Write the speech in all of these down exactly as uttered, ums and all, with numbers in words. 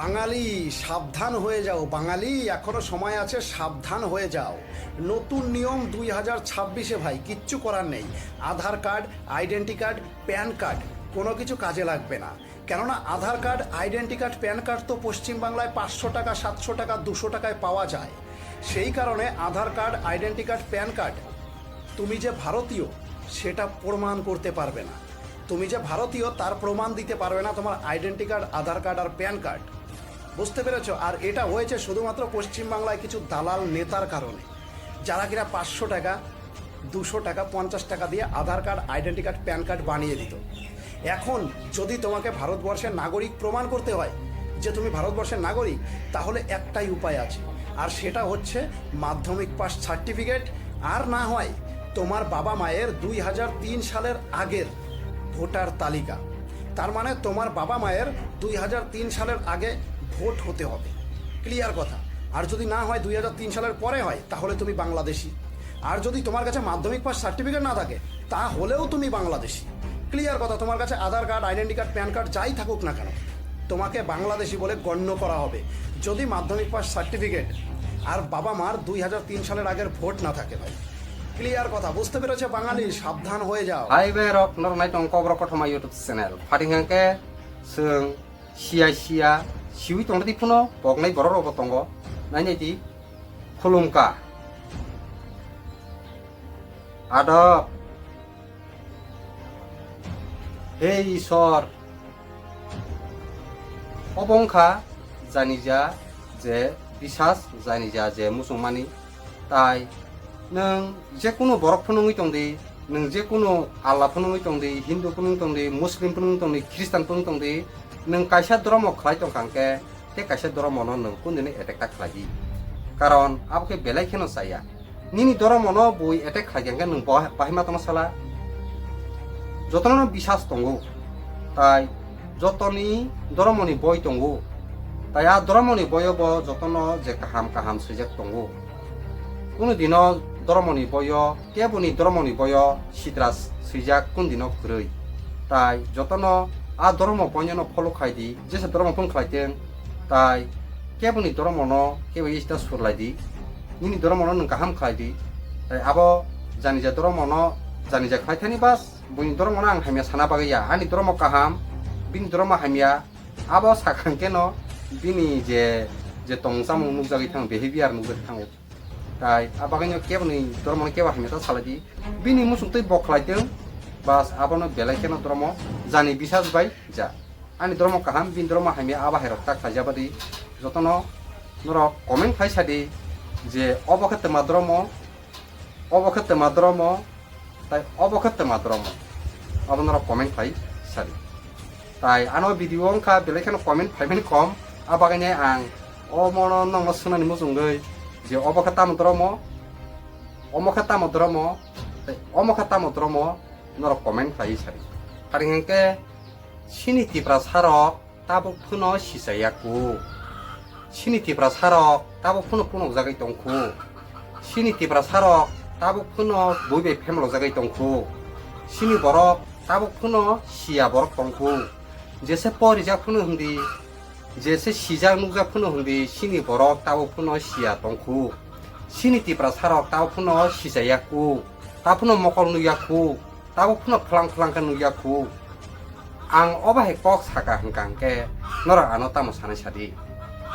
বাঙালি, সাবধান হয়ে যাও। বাঙালি, এখনো সময় আছে, সাবধান হয়ে যাও। নতুন নিয়ম দুই হাজার ছাব্বিশে ভাই, কিচ্ছু করার নেই। Aadhaar card, identity card, PAN card, কোনো কিছু কাজে লাগবে না। কেননা Aadhaar card, identity card, PAN card তো পশ্চিমবাংলায় পাঁচশো টাকা, সাতশো টাকা, দুশো টাকায় পাওয়া যায়। সেই কারণে Aadhaar card, identity card, PAN card, তুমি যে ভারতীয়, সেটা প্রমাণ করতে পারবে না। তুমি যে ভারতীয়, তার প্রমাণ দিতে পারবে না তোমার আইডেন্টি কার্ড, আধার কার্ড আর প্যান কার্ড। বুঝতে পেরেছো? আর এটা হয়েছে শুধুমাত্র পশ্চিমবাংলায় কিছু দালাল নেতার কারণে, যারা কিনা পাঁচশো টাকা, দুশো টাকা, পঞ্চাশ টাকা দিয়ে Aadhaar card, identity card, PAN card বানিয়ে দিত। এখন যদি তোমাকে ভারতবর্ষের নাগরিক প্রমাণ করতে হয় যে তুমি ভারতবর্ষের নাগরিক, তাহলে একটাই উপায় আছে, আর সেটা হচ্ছে মাধ্যমিক পাস সার্টিফিকেট, আর না হয় তোমার বাবা মায়ের দুই হাজার তিন সালের আগের ভোটার তালিকা। তার মানে তোমার বাবা মায়ের দুই হাজার তিন সালের আগে ভোট হতে হবে। ক্লিয়ার কথা। আর যদি না হয়, দুই হাজার তিন সালের পরে হয়, তাহলে তুমি বাংলাদেশি। আর যদি তোমার কাছে মাধ্যমিক পাস সার্টিফিকেট না থাকে, তাহলেও তুমি বাংলাদেশি। ক্লিয়ার কথা। তোমার কাছে Aadhaar card, identity card, PAN card যাই থাকুক না কেন, তোমাকে বাংলাদেশি বলে গণ্য করা হবে, যদি মাধ্যমিক পাস সার্টিফিকেট আর বাবা মার দুই হাজার তিন সালের আগের ভোট না থাকে ভাই। ক্লিয়ার কথা। বুঝতে পেরেছো বাঙালি? সাবধান হয়ে যাও। Hai berok, norok nai tong Kokborok Kothoma YouTube channel. Phating hangke, chwng siya siya, siwi tongdi phano, poknai borok rokbo tongo. Nai nai di, khulumkha. Adok. He Isor. Obo wngkha janija je bisas, janija je muchungmani. Tai nwng jekunu borok phunugwi tongdi, nwng jekunu Allah phunugwi tongdi, Hindu phunugwi tongdi, Muslim phunugwi tongdi, Khristan phunugwi tongdi, nwng kaisa dhormo khlai tongkha hwnkhe, tei kaisa dhormono nwng kundini attack ta khlai di. Karon abo khe belai kheno chaya. Nini dhormono bui attack khlai kha hwnkhe nwng bo-, bahai ma tongma sala? Jotono bisas tongo. Tai jotoni dhormoni boi tongo. Tai a dhormoni boio bo jotono je kaham kaham swijak tongo. Kunu dino dhormoni boio, keboni dhormoni boio sidra swijak kunu dino kwrwi. Tai jotono a dhormo boino follow khai di, jesa dhormo phung khlai teng. Tai keboni dhormono kebo ista surlai di. Nini dhormono nwng kaham khlai di. Tai abo janija dhormono janija khlai thani bas, buini dhormono ang hamya sana bagwi ya. Ani dhormo kaham, bini dhormo hamya. Abo sakha hwnkhe no bini je, je tong chamung nukjagwi thango, behavior nukjagwi thango. Tai a bagwino keboni dhormono kebo hamya ta salai di. Bini muchungtwi bo khlai teng, bas abono belai kheno dhormo jani bisas bai ja. Ani dhormo kaham, bini dhormo hamya, abo hairok ta khlaijak badi. Jotono norok comment khai sadi je obo khe twma dhormo, obo khe twma dhormo, tai obo khe twma dhormo. Abo norok comment khai sadi. Tai ano video wngkha belai kheno comment phaimani kom, a bagwino ang omono nokno swnani muchungwi je obo khe tamo dhormo, omo khe tamo dhormo, tai omo khe tamo dhormo, norok comment khlaiwi sadi. Pharing hwnkhe chini Tiprasarok tabuk phano sichaya khu. Chini Tiprasarok tabuk phano phunukjagwi tong khu. Chini Tiprasarok tabuk phano bui bai phemlojagwi tong khu. Chini borok tabuk phano siya borok tong khu. Jese porijak phano hwndi, jese sijak nukjak phano hwndi, chini borok tabuk phano siya tong khu. Chini Tiprasarok tabuk phano sichaya khu. Tabuk phano mokol nukya khu. Tabuk phano phwlang phwlang khe nukya khu. Ang obo hai kok saka hwnkha hwnkhe norok ano tamo sanai sadi?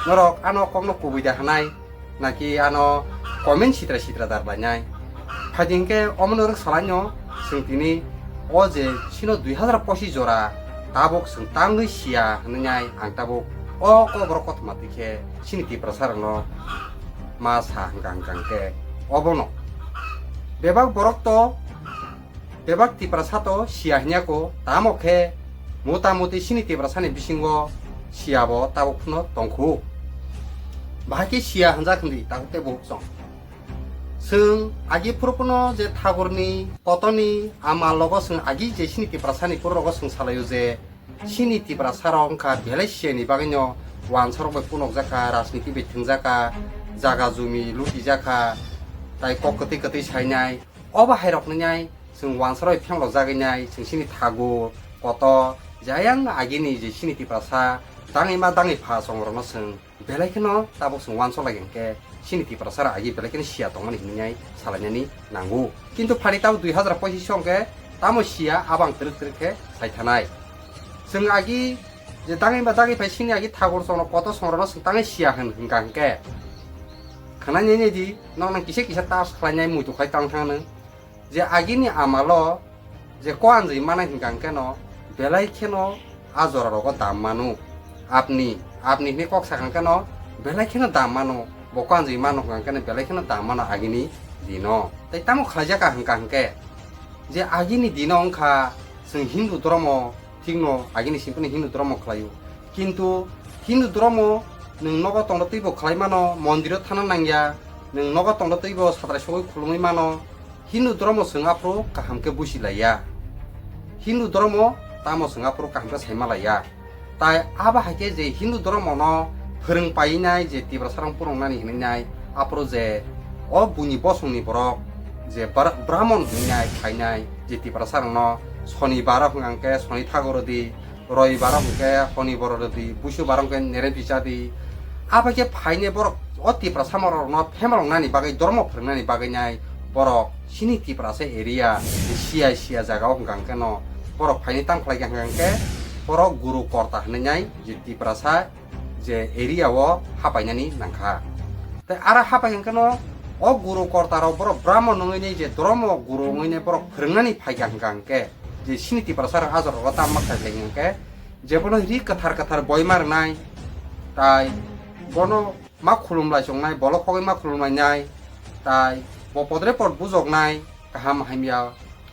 Norok ano kokno kubui da hwnai, naki ano comment sitra sitra dar lainai? Phaidi hwnkhe omono rwk salaino, chwng tini o je chino dui hazar pochish jora tabuk chwng tangwi siya hwnwi nai ang tabuk o Kokborok Kothoma twi khe chini Tiprasarokno ma sa hwnkha hwnkha hwnkhe obono bebak borok to Bebak Tiprasa to siya hwnya ko, tamo khe mota moti chini Tiprasani bisingo siya bo tabuk phano tong khu. Bahai khe siya hwnjak hwndi tabuk tei buhuk chwng. Chwng agi phuru phano je Thakurni, Kotoni, ama logo chwng agi je chini Tiprasani phuru rogo chwng salaio je, chini Tiprasarok wngkha belai siyani bagwino wansarok bai phunukjakha, rajniti bai thwngjakha, jaga jumi lutijakha, tai kok kwtwi kwtwi sainai. Obo hairoknwi nai chwng wansarok bai phenglokjagwi nai, chwng chini Thakur, Koto, je ayang agini je chini Tiprasa, tangwi ma dangwi pha chongrokno chwng belai kheno tabuk chwng uansuk lai hwnkhe chini Tiprasa rok agi belai kheno siya tongmani hinwi nai salainani nango. Kintu phari tabuk dui hazar pochish hwnkhe tamo siya abang twrwk twrwk khe sai thanai. Chwng agi je dangwi ma dangwi phai chini agi thakur chongrok kotor chongrokno chwng tangwi siya hwn hwnkha hwnkhe khwnani nai di, nok nang kisa kisa touch khlainai muitu khai tang thangno. Je agini amalo je koanjwi manai hwnkha hwnkhe no belai kheno a jora rogo dam mano. Apni, apni hinwi kok sakha hwnkhe no belai kheno dam mano. Bo koanjwi mano hwnkha hwnkhe no belai kheno dam mano agini dino. Tai tamo khlaijak kha hwnkha hwnkhe je agini dino wngkha chwng Hindu dhormo, thikno agini simi phano Hindu dhormo khlaio. Kintu Hindu dhormo nwng nogo tongdo twibo khlai mano, mondiro thana nangya, nwng nogo tongdo twibo satrai sogwi khulumwi mano. Hindu dhormo chwng aphuru kaham khe busi laiya. Hindu dhormo tamo chwng aphuru kaham khe saima laiya. Tai abo hai khe je Hindu dhormo no phwrwng painai je Tiprasa rok phwrwngnani hinwi nai, aphuru je o buini bosongni borok je Bra-, Brahmon hinwi nai khainai je Tiprasa rok no Sonibar hwnkha hwnkhe Soni thago rwdi, Roibar hwnkhe Honibor rwdi, Busubar hwnkhe Nerep Hicha di. Abo khe phainai borok o Tiprasa borok no phemloknani bagwi, dhormo phwrwngnani bagwi nai borok chini Tiprasa area je siya siya jaga o hwnkha hwnkhe no borok phainai tamo khlai kha hwnkha hwnkhe borok Guru Korta hinwi nai je Tiprasa je area o hapainani nangkha. Tei aro hapai hwnkhe no o Guru Korta rok borok Brahmon wngwi nai je dhormo guru wngwi nai borok phwrwngnani phaikha hwnkha hwnkhe je chini Tiprasa rok a jora rogo tamo khlai kha hwnkhe je bono ri kwthar kwthar boi ma rwnai, tai bono ma khulum lai chongnai, bolok khogwi ma khulum lainai, tai bo podre pod bujoknai, kaham hamya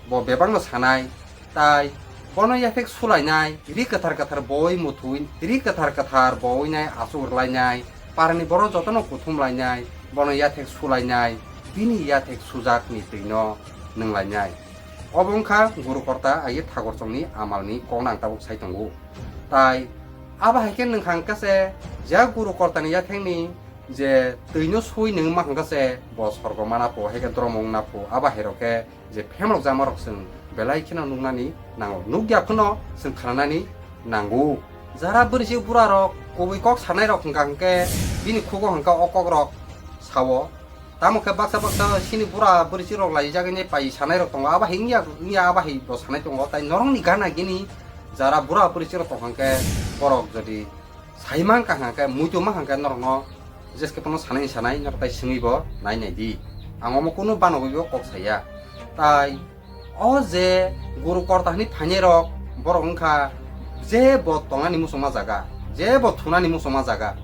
bo bebakno sanai, tai bono yathek sulainai, ri kwthar kwthar boi muthwi, ri kwthar kwthar boi nai achuk rwlainai, parani borok jotono kuthum lainai, bono yathek sulainai, bini yathek sujakni twino nwnglainai. Obo wngkha Guru Korta agi thakur chongni amalni kokno ang tabuk sai tongo. Tai abo hai khe nwng hang khe se je Guru Kortani yathekni je twino sui nwng ma hang khe se bo sorgo mana pho, hai khe dhormo wngna pho, abo hai rok khe je phemlok jama rok chwng belai kheno nuknani nango, nukya phano chwng khnanani nango. Jara bwrwisi bura rok kubui kok sanai rok hwnkha hwnkhe bini khugo hwnkha o kok rok sao. Tamo khe baksa baksa chini bura bwrwisi rok lai jagwi nai pai sanai rok tongo, abo hai wngya, wngya abo hai bo sanai tongo, tai norokni gana gini jara bura bwrwisi rok tong hwnkhe borok jodi sai man kha hwnkhe, muitu ma hwnkhe norokno jeske phano sanai sanai norok tai swngwi bo nai nai di. Ang omo kunu banogwi bo kok saya. Tai o je Guru Korta hinwi phainai rok borok wngkha je bo tongnani muchungma jaga, je bo thunani muchungma jaga.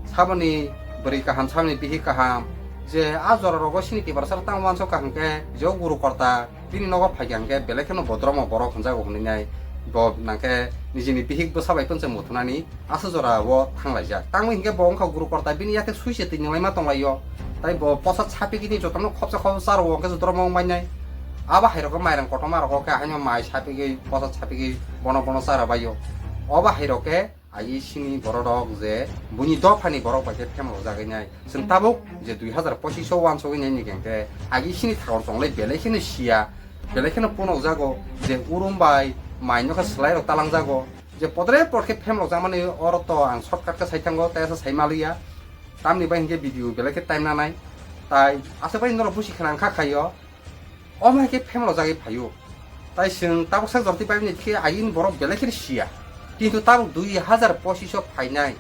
Saboni bwrwi kaham, saboni bihik kaham, je a jora rogo chini Tiprasa rok tang uansuk kaham khe je o Guru Korta bini nogo phaikha hwnkhe belai kheno bo dhormo borok hwnjago hwnwi nai. Bo nangkhe nijini bihik bwsa bai phano se muthunani aswk jora o thanglaijak. Tangwi hwnkhe bo wngkha Guru Korta bini yathek sui se twi nunglaima tonglaio. Tai bo posa sapikini jotono khopsa khopsa charo hwnkhe se dhormo wngbainai. Abo hai rokhe mairang kotorma rokhe haino mai sapigwi posa sapigwi bono bono chara baio. Obo hai rokhe Agi sini borok rok je buini dophani borok bai khe phemlok jagwi nai. Chwng tabuk je dui hazar pochish o uansugwi nai ni hwnkhe agi sini thakur chonglai belai kheno siya, belai kheno phunuk jago je urum bai mai nokha swlai rok talang jago. Je podre pod khe phemlok jakmani oro to ang shortcut khe sai thango, tai asa sai maliya. Tamni bai hwnkhe video belai khe time nanai. Tai asa bai norok busi khna wngkha khaio. Omo hai khe phemlok jagwi phaio. Tai chwng tabuk sak jorti pai mani khe agini borok belai kheno siya. Kintu tabuk dui hazar pochish o phainai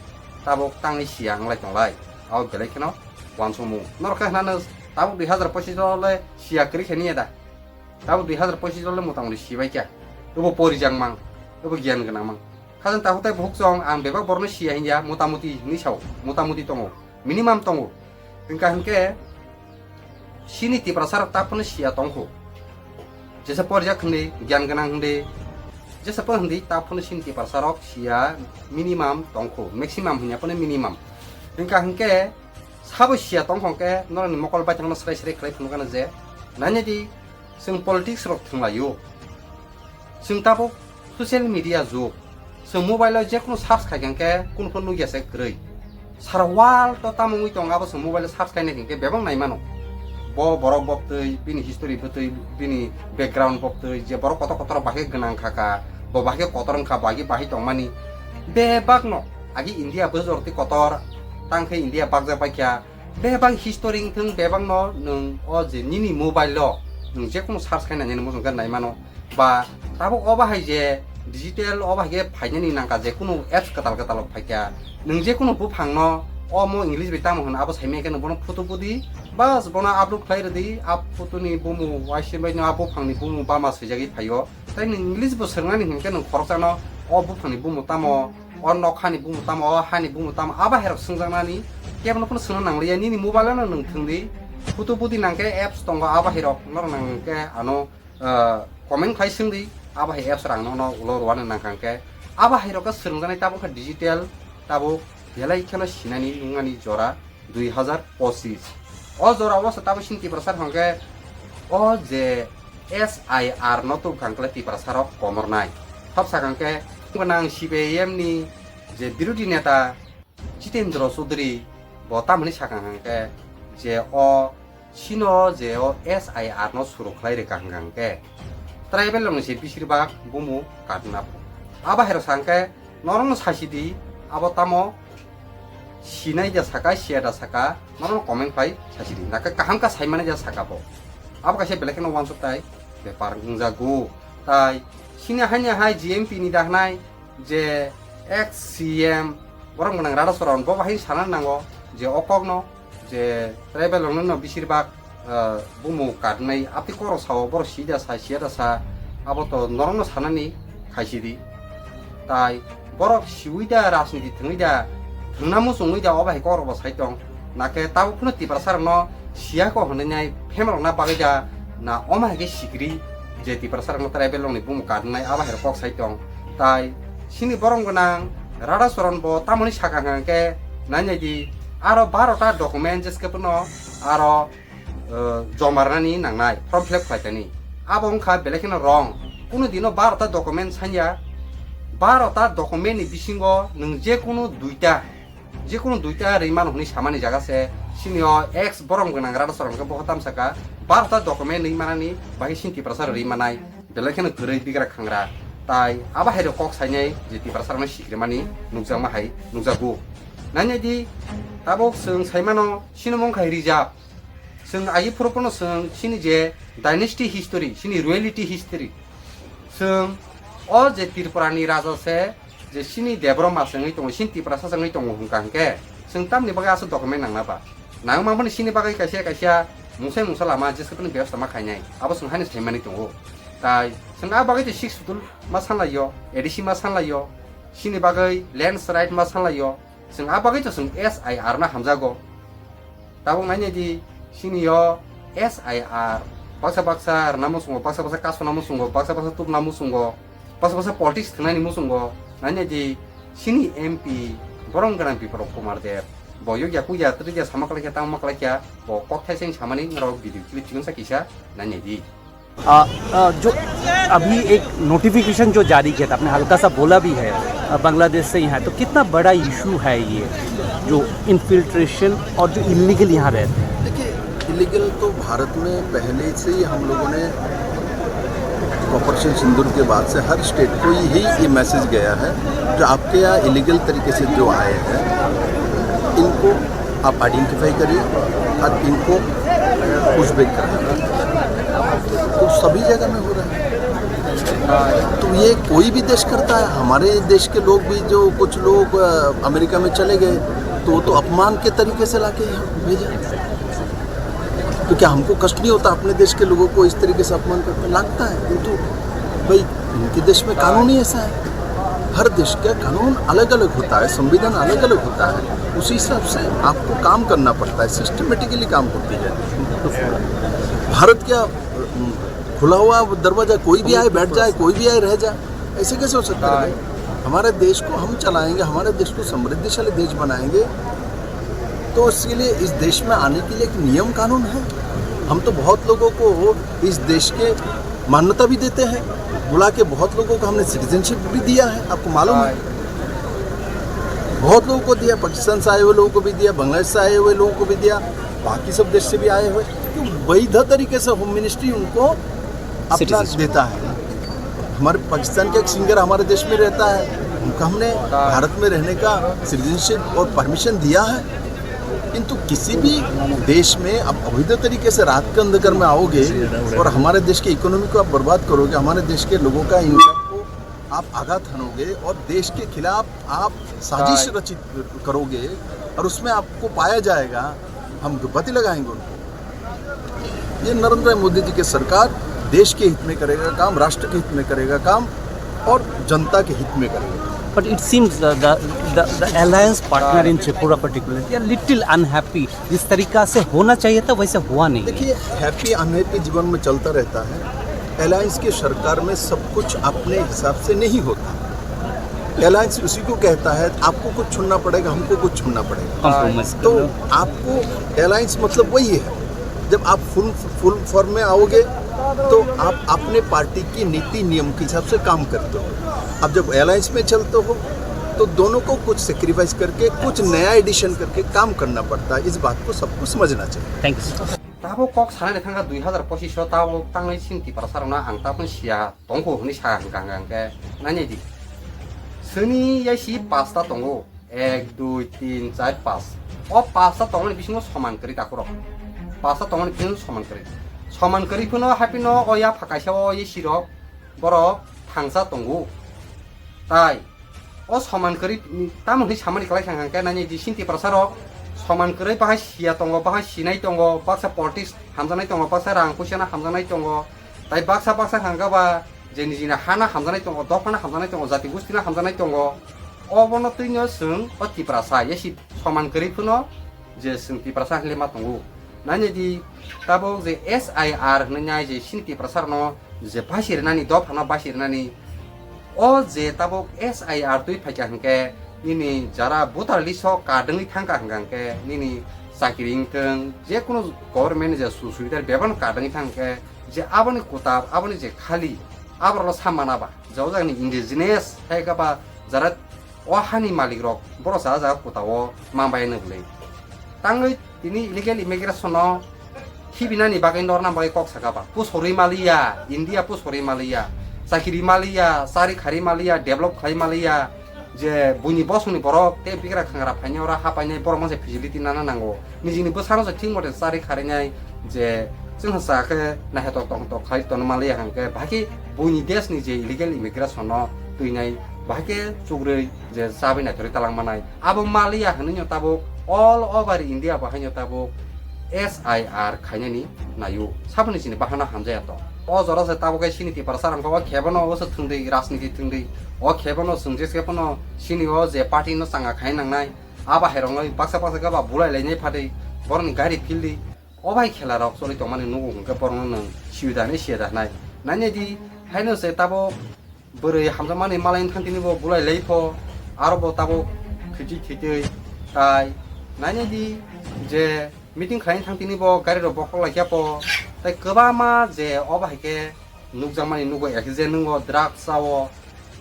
tabuk tangwi siya wnglai tonglai. Abo belai kheno uansukmung. Norok khe hwnano tabuk dui hazar pochish o le siya kwrwi khe niya da? Tabuk dui hazar pochish o le mota moti sibai kha. Obo porijak mang, obo giyan gwnang mang. Khajang takhuk tai bukhuk chong ang bebak borokno siya hinya, motamuti hinwi sao, motamuti tongo, minimum tongo. Hwnkha hwnkhe chini Tiprasa rok ta phano siya tongkho. Jesa porijak hwndi, giyan gwnang hwndi, jesa phano hwndi ta phano chini Tiprasa rok siya minimum tongkho, maximum hwnya phano minimum. Hwnkha hwnkhe sabo siya tongkho hwnkhe norokni mokol baithangno srai srai khlai phunukgano je, nainadi, chwng politics rok thwnglaio. Chwng tabuk social media jug. Chwng mobile o jekunu search khai khe kunu phano nukya se kwrwi. Sara world o tamo wngwi tongo abo chwng mobile o search khai nai khe bebak nai mano. Bo borok bobtwi, bini history bwtwi, bini background bobtwi, je borok kotor kotor bahai gwnang kha kha, bo bahai kotor wngkha, bahai bahai tongmani. Bebak no Agi India bwsajor tei kotor, tang khe India bakjak bai kha. Bebak history wngthung, bebakno nwng o je nini mobile-o nwng jekunu search khaina nini muchung khe nai mano. Ba tabuk o bahai je digital o bahai khe phainani nangkha, jekunu apps kwtal kwtal phai kha. Nwng jekunu buphangno omo English bai tamo hwn abo saimaya khe nwng bono photo budi, bas bono upload khlai rwdi, a photo ni bumu waisa bai no a buphangni bumu bama swijagwi phaio. Tai nwng English bo swngnani hwn khe nwng khoroksano o buphangni bumu tamo, o nokhani bumu tamo, o hani bumu tamo, a bahairok swngjaknani kebono phano swngna nangliya, nini mobile-o no nwng thwngdi. Photo budi nangkhe apps tongo, a bahairok norok nangkhe ano, ah, comment khlai swngdi, a bahai apps rang nono ulo rwani nangkha hwnkhe. A bahairok khe swrwngjaknai tabuk khe digital, tabuk belai kheno sinani nungani jora dui hazar pochis. O jora o se tabuk sini Tiprasa hwnkhe o je S I R no tubukha hwnkhe Tiprasa rok komornai. Thop sakha hwnkhe gwnang C P I M ni je birodhi neta Jitendra Chaudhary bo tamoni sakha hwnkhe je o sino je o S I R no suru khlai rwkha hwnkha hwnkhe tribal rokni se bisir bak bumu kadna pho. Abo hai rok sa hwnkhe norokno sasi di, abo tamo sinai da saka, siya da saka, norokno comment khlai sasi di. Naka kaham ka saimani da saka bo. Abo kaisa belai kheno wansuk tai bepar wngjago. Tai sini haini hai G M P ni da hwnai je ex C M borok gwnang Radhacharan bo bahai sana nango je o kokno je tribal rokno no bisir bak, ah, bumu kadnai apti koro sao, borok sida sa, siya da sa, abo to norokno sanani khaisidi. Tai borok siwi da, rajniti thwngwi da, thwngna muchungwi da, o bahai koro bo sai tong. Nake tabuk phano Tiprasa rokno siya ko hwnwi nai phem rokna bagwi da, na o ma hai khe sikri je Tiprasa rokno tribal rokni bumu kadnai, abo hai rok kok sai tong. Tai sini borok gwnang Radhacharan bo tamoni sakha hwnkha hwnkhe nai nai di, aro baro ta document jeske phano aro, eh, joma rwnani nangnai, form fill up khlai tani. Abo wngkha belai kheno wrong. Kunu dino baro ta document sanya, baro ta document ni bisingo nwng je kunu duita, je kunu duita rwi mano hwnwi samani jaga se, sini o ex borom gwnang Radhacharan khe bo tamsa kha, baro ta document rwi manani bagwi sini Tiprasa rwi manai. Belai kheno kwrwi bigra khangra. Tai abo hai rok kok sainai je Tiprasa rokno sikrimani nukjakma hai nukjago. Nai nai di, tabuk chwng sai mano, sini mung khai reserve. Chwng agi phuru phano chwng sini je dynasty history, sini royalty history. Chwng o je Tripura ni raja se, je sini Debbarma se wngwi tongo, sini Tiprasa se wngwi tongo hwnkha hwnkhe, chwng tamni bagwi aswk document nangna ba? Nangma phano sini bagwi kaisa kaisa mungsai mungsa lama jeske phano bebostha ma khainai, abo chwng haino saimani tongo. Tai chwng a bagwi tei Sixth Schedule ma sanlaio, A D C ma sanlaio, sini bagwi lands right ma sanlaio, chwng a bagwi to chwng S I R no hamjago. Tabuk nainai di, sini o S I R baksa baksa rwna muchungo, baksa baksa kasuna muchungo, baksa baksa tubna muchungo, baksa baksa politics thwngnani muchungo. Nainai di, sini M P borom gwnang Biplab Kumar Deb, bo yokya kukya twrwikya sama kwlaikya, tangma kwlaikya, bo kok thaiseng samani norok video clip chikon sa kisa nainai di. आ, आ, जो अभी एक नोटिफिकेशन जो जारी किया था, आपने हल्का सा बोला भी है, आ, बांग्लादेश से ही है, तो कितना बड़ा इशू है ये, जो इन्फिल्ट्रेशन और जो इलीगल यहाँ रहते हैं? देखिए, इलीगल तो भारत में पहले से ही हम लोगों ने ऑपरेशन सिंदूर के बाद से हर स्टेट को यही ये मैसेज गया है, जो आपके यहाँ इलीगल तरीके से जो आए हैं, इनको आप आइडेंटिफाई करिए और इनको पुशबैक कराइए। तो सभी जगह में हो रहा है। तो ये कोई भी देश करता है। हमारे देश के लोग भी, जो कुछ लोग, अ, अमेरिका में चले गए, तो वो तो अपमान के तरीके से लाके यहाँ भेजा। तो क्या हमको कष्ट नहीं होता अपने देश के लोगों को इस तरीके से अपमान करते? लगता है, किंतु भाई, उनके देश में कानून ही ऐसा है। हर देश का कानून अलग-अलग होता है, संविधान अलग-अलग होता है, उसी हिसाब से आपको काम करना पड़ता है, सिस्टमेटिकली काम करते जाते हैं। भारत क्या, अम, खुला हुआ दरवाजा, कोई भी आए बैठ जाए, कोई भी आए रह जाए, ऐसे कैसे हो सकता है भाई? हमारे देश को हम चलाएंगे, हमारे देश को समृद्धिशाली देश बनाएंगे, तो उसके लिए इस देश में आने के लिए एक नियम कानून है। हम तो बहुत लोगों को इस देश के मान्यता भी देते हैं, बुला के बहुत लोगों को हमने सिटीजनशिप भी दिया है, आपको मालूम है। बहुत लोगों को दिया, पाकिस्तान से आए हुए लोगों को भी दिया, बांग्लादेश से आए हुए लोगों को भी दिया, बाकी सब देश से भी आए हुए, तो वैध तरीके से होम मिनिस्ट्री उनको अपना सिटीजनशिप देता है। हमारे पाकिस्तान का एक सिंगर हमारे देश में रहता है, हमने भारत में रहने का सिटीजनशिप और परमिशन दिया है, किंतु किसी भी देश में आप अवैध तरीके से रात के अंधकार में आओगे और हमारे देश के इकोनॉमी को आप बर्बाद करोगे, हमारे देश के लोगों का इनकम को आप आघात हनोगे और देश के खिलाफ आप साजिश रचित करोगे और उसमें आपको पाया जाएगा, हम दुपट्टी लगाएंगे उनको। ये नरेंद्र मोदी जी की सरकार देश के हित में करेगा काम, राष्ट्र के हित में करेगा काम और जनता के हित में करेगा। But it seems the, the, the, the alliance partner in Tripura particularly, they are little unhappy. जिस तरीका से होना चाहिए था वैसे हुआ नहीं है। देखिए, हैप्पी अनहैप्पी जीवन में चलता रहता है। अलायंस की सरकार में सब कुछ अपने हिसाब से नहीं होता। अलायंस उसी को कहता है, आपको कुछ छोड़ना पड़ेगा, हमको कुछ छोड़ना पड़ेगा। कॉम्प्रोमाइज तो करना। आपको अलायंस मतलब वही है। जब आप फुल फुल फॉर्म में आओगे तो आप अपने पार्टी की नीति नियम के हिसाब से काम करते हो। अब जब अलायंस में चलते हो तो दोनों को कुछ सेक्रीफाइस करके कुछ नया एडिशन करके काम करना पड़ता है। इस बात को सबको समझना चाहिए। Thank you. Tabuk kok sanani thangkha dui hazar pochiso tabuk tangwi chini Tiprasa rokno ang tabukni siya tongkhu hwnwi sa hwnkha hwnkha hwnkhe nainai di. Chini yaisi pasta tongo, ek, dui, tin, char, pas. O pasta tongmani bisingo soman kwrwi takhurok. Pasta tongmani bisingo soman kwrwi. Soman kwrwi phano haphino o yapha kaisa o yaisi rok borok thangsa tongo. Tai o soman kwrwi tamo hwnwi samani kwlai kha hwnkhe nainai di chini Tiprasa rok soman kwrwi bahai siya tongo, bahai sinai tongo, baksa politics hamjaknai tongo, baksa rang puisa no hamjaknai tongo, tai baksa baksa hwnkha ba je nijini hano hamjaknai tongo, dophano hamjaknai tongo, jati gustino hamjaknai tongo. Obono twino chwng o Tiprasa yasi soman kwrwi phano je chwng Tiprasa hinle ma tongo. Nainai di tabuk je S I R hwnwi nai je chini Tiprasa rokno je basi rwnani, dophano basi rwnani, o je tabuk S I R twi phaikha hwnkhe nini jara voter list o kadwngwi thangkha hwnkha hwnkhe nini chakiri wngthwng, jekunu government je su suitar bebano kadwngwi thangkhe je aboni kutab, aboni je khali, aborokno sa mana ba je o jagani indigenous hai kha ba jara o hani malik rok borok sa jaga kuta o ma bai nw bwlwi. Tangwi tini illegal immigration no thibinani bagwi norna bagwi kok saka ba. Pusorwi maliya, India pusorwi maliya, chakiri maliya, chari khari maliya, develop khai maliya, je buini bosongni borok tei bigra khangra phainai oro ha painai borok masa facility nana nango. Nijini bwsano se thik mote chari kharinai je chwngsa khe naithotok tongthok khai tono maliya hwnkhe bahai khe buini desh ni je illegal immigration no twinai bahai khe chugrwi je chabai naithorwi talang manai. Abo maliya hwnwi no tabuk all over India bo haino tabuk S I R khainani naio. Saboni chini bahano hamjaya to. O jora se tabuk khe chini Tiprasa rang o khebono o se thwngwi rajniti thwngwi o khebono chwng je se phano chini o je party no changa khai nangnai. Abo hai rok no baksa baksa khe ba bulai lainai phatwi borokni gari phildi. O bai khela rok choli tongmani nugo hwnkhe borokno nwng siyo da hinwi siya da hinai. Nainai di haino se tabuk bwrwi hamjakmani malai wngthang tini bo bulai lai pho, aro bo tabuk khiti khitwi tai nainai di je meeting khlai wngthang tini bo gari rok bokhok lai khe pho, tai kwbangma je o bahai khe nukjakmani nugo accident nungo, drugs chao,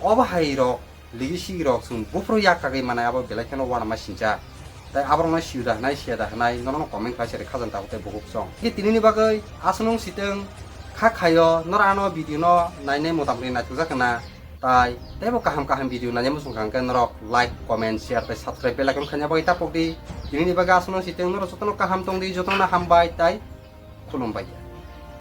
o bahai rok ligi sigi rok chwng buphuru yak kagwi manai abo belai kheno uanama sincha. Tai aborokno siyo da hinai siya da hinai norokno comment khlai se rwkha jang tabuk tei bukhuk chwng. Khe tinini bagwi aswk nwng sitwng kha khaio norok ano video no nainai motamni naithokjak khna. Tai teibo kaham kaham video nainai muchung kha hwnkhe norok like, comment, share tei subscribe bell icon khaina bagwi tapok di. Tinini bagwi aswk nwng sitwng norok jotono kaham tong di, jotono hambai tai khulumbai.